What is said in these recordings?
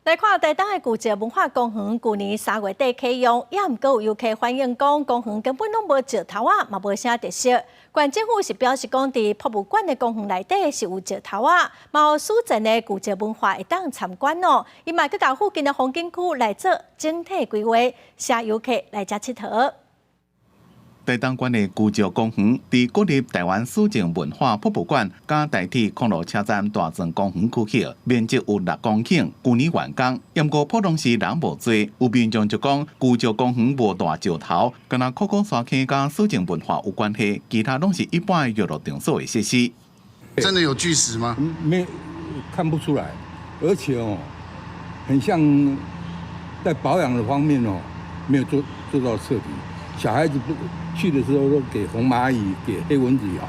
來看台東的巨石文化公園，舊年3月底啟用，猶毋過有遊客反映講，公園根本攏無石頭仔，嘛無啥特色。縣政府是表示講，佇博物館的公園內底是有石頭仔，嘛有史前的巨石文化會當參觀哦。伊嘛閣共附近的風景區來做整體規劃，吸遊客來遮𨑨迌。台東縣的巨石公園，佇國立臺灣史前文化博物館佮台鐵空路車站大庄公園區域，面積有6公頃，舊年完工。毋過普通時人無濟，有民眾就講巨石公園無大石頭，敢若洘古沙坑佮史前文化有關係，其他攏是一般的遊樂場所的設施。真的有巨石嗎？沒看不出來，而且哦，很像在保養的方面哦，沒有做到徹底。小孩子不去的時候都給紅螞蟻、給黑蚊子咬。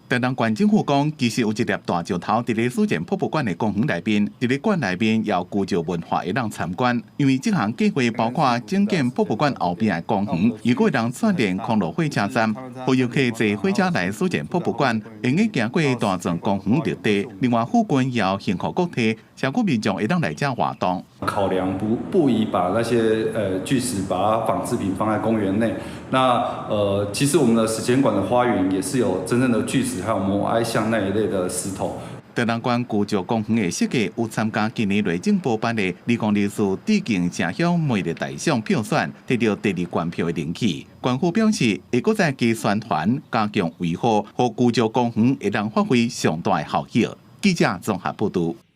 台東縣政府講，其實有一粒大石頭佇咧史前博物館的公園內面，佇咧館內面有巨石文化會當參觀。因為這項計劃包括整建博物館後邊的公園，如果會當串聯空路火車站，予遊客坐火車來史前博物館，會用行過大庄公園綠地。另外附近也有幸福國體，社區民眾會當來遮活動。考量不宜把那些巨石把它仿製品放在公園內。那其實我們的史前館的花園也是有真正的巨石，還有摩埃像那一類的石頭。台東縣巨石公園的設計有參加今年內政部頒的2024致敬城鄉魅力大賞票選，得著第二懸票的人氣。縣府表示，會閣再加宣傳、加強維護，予巨石公園會當發揮上大的效益。記者綜合報導。